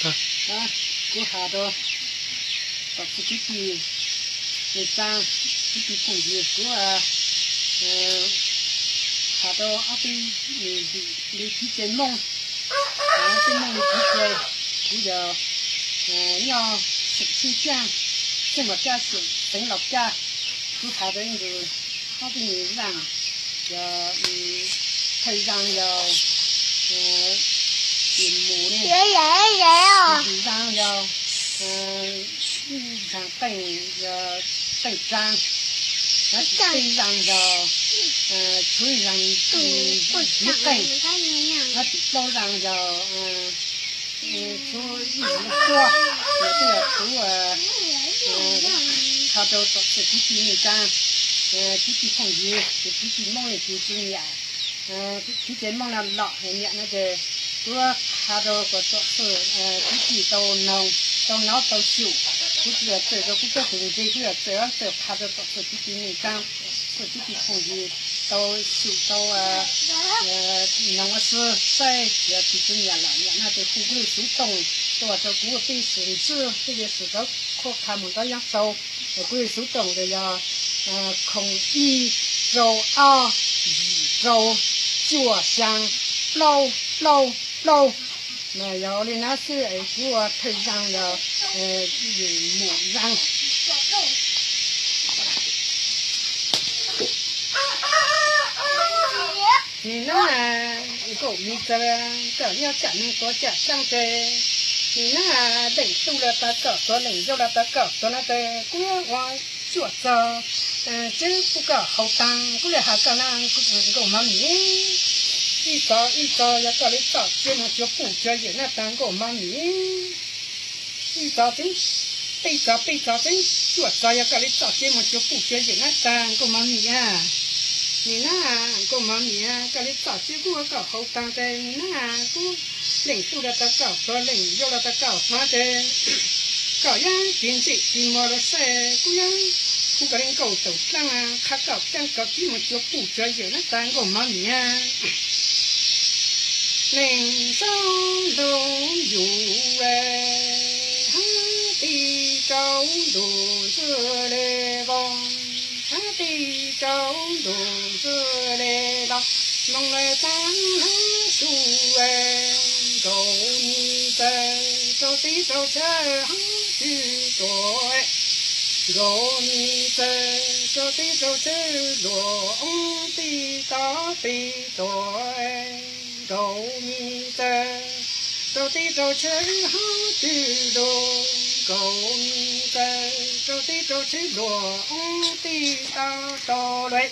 Kuv has rau tom txhua kwv tij neej tsaa, kwv tij phooj ywg, kuv has rau ob peb li kwv tij Moob, kwv tij Moob li kwv tij, kuv yog nyob xeem Xib Xyaaj, xeem Los Kaj, xeev Los Kaj. Kuv has rau ib ntus ob peb nyuag zaaj, yog thawj zaaj yog Tim Mus ne, tim zaaj yog Zaag Qeej, Qeej Tsaa, tim peb zaaj yog Tshuv Zaag, Tshuv Qeej, tim plaub zaaj yog Tshuv Ib Lub Tuab. Yog twb yog kuv has rau tom txhua kwv tij neej tsaa, kwv tij phooj ywg, kwv tij Moob li kwv tij Nyiam, kwv tij Moob na los nyiam no ces kuv has rau kom tom txhua kwv tij tau noog, tau nov tau xyum. Kuv tsis yog txawm rau kuv cov tus ntse, kuv yog txawm, txawm qha rau tom txhua kwv tij neej tsaa, txhua kwv tij phooj ywg tau xyum tau noog ua si saib. Yog kwv tij Nyiam los nyiam no ces hu kuv yawg Xuv Tooj tuaj rau kuv, peb sim ntsib, peb yuav sim tau qhuab qha mus ntaub yeeb sau. Kuv yawg Xuv Tooj ces yog khoom ib rau ob yim rau cuaj xyaa plaub plaub plaub. Mas yog li no xwb es kuv ua thawj zaaj yog Yim Mus Zaag. Nim no Nkauj Mim txawm kawm nyob tsam neeg tuav tsam tsaab ces nim no Leej Tub los tau kawm tuav, Leej Yau los tau kawm tuav no ces kuv ua cuam txog tseeb kuv kawm hauv taag, kuv le has koj na Nkauj Mim. Ib txog ib txog yog koj le txom txiab moog cuag puj cuag yawm na taag Nkauj Mim. Ib txog tseeb, peb txog peb txog tseeb, cuam txog yog koj le txom txiab moog cuag puj cuag yawm na taag Nkauj Mim a. Nim no Nkauj Mim, koj le txom txiab kuv ua koj hauv taag ces nim no kuv Leej Tub los tau kawm tuav, Leej Yau los tau kawm tuav ces koj yeej tig ntsim tig muag los saib kuv yeej, kuv koj le nkauj taug dlaab qha koj dlaab koj txiab moog cuag puj cuag yawm na taag Nkauj Mim. Neeg sab ntuj yug hab tij rau ntuj ntxwg le vog, hab tij rau ntuj ntxwg le los, moog le taag hab su, Nkauj Mim txawm rau teb rau chaw hab tw tuam, Nkauj Mim txawm rau teb rau chaw luag oob tij tau peb tuam, Nkauj Mim txawm rau teb rau chaw hab tw lug, Nkauj Mim txawm rau teb rau chaw luag oob tij tau rau lawm.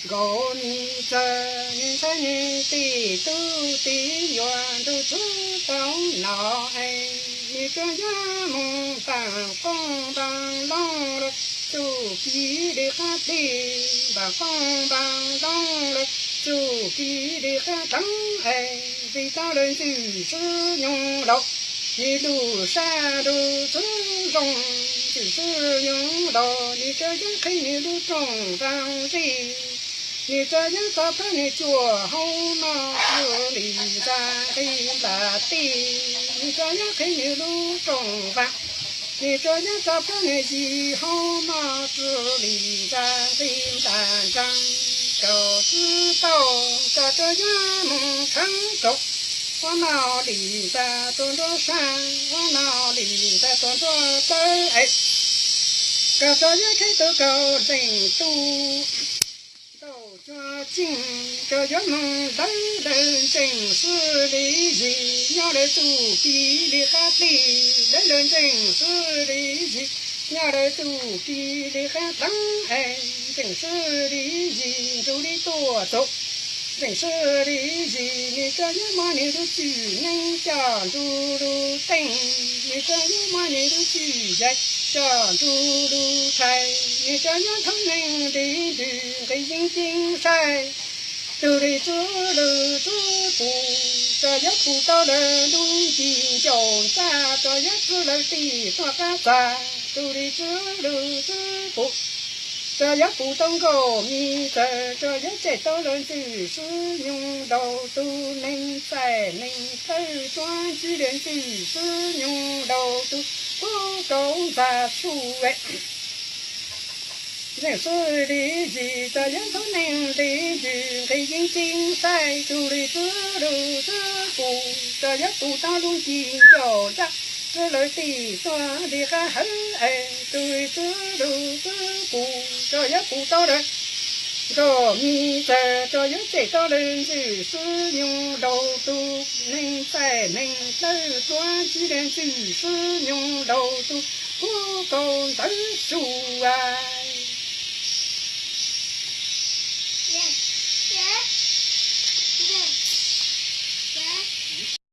Nkauj Mim txawm nwg ntxhais nwg tij tub tij nyuam nrug txug tau no es, nwg rov yav moog npaam qoob npaam loo lawm, txuj kev le qab teg npaam qoob npaam loo lawm, txuj kev le qab dlaab es, vim tau lawm ntxwg sib nyoog laus, nwg lug sab lug txug zoo, ntxwg sib nyoog laus, nwg rov yav qhib nwg lub rooj nraag zig, nwg rov yav tso plab nwg cuaj hauv no, txwj li ntxag nqi nplas tij, nwg rov yav qhib nwg lub rooj vaam, nwg rov yav tso plab nwg yig hauv no, txwj li ntxag nqi nplas ntsaag, kaum txwv tau, koj rov yav moog tshaav tsaus, ua noj li ntxag tuaj nruab sab, ua noj li ntxag tuaj nruab plawv es, koj rov yav qhib tau kaum leej tub, tau cua tseeg, koj yuav moog lawv lawv ntseeg xwb li yig, nyob lawv txuj kev li qab teg, lawv lawv ntseeg xwb li yig, nyob lawv txuj kev li qab dlaab es, ntseeg xwb li yig nrug li tuaj txug, ntseeg xwb li yig, nwg rov yav muab nwg lub txwj neeb coj nrug lub teej, nwg rov yav muab nwg lub txwj yaav coj nrug lub tshais, nwg rov yav thoob neeg li ntwg nqi yeeb ceeb saib, tug li txwv lug txwv pum, rov yav pum tau lawv lub nti ncauj ntxag, rov yav txwv lawv tij tuaj qab txag, tug li txwv lug txwv pum, Tso yuav puv tau nkauj mis txawm, tso yuav tsem tau lawv ntxwg swb nyoog nraug tug neeg txais neeg plawg tuab ntsib lawv ntxwg swb nyoog nraug tug pub kaus ntxag su zeej xwb li zis, tso yuav ntxhub neeg li ywg nqis yeeb tseeb saib tug li twb lug twb pum, tso yuav pum tau lub ci ncauj zaj lawv tim tuag li qab hawv es tug li twb lug twb pum, tso yuav pum tau lawv nkauj mis txawm, tso yuav tsem tau lawv ntxwg swb nyoog nraug tug neeg txais neeg plawg tuab ntsib lawv ntxwg swb nyoog nraug tug pub kaus ntxag su a.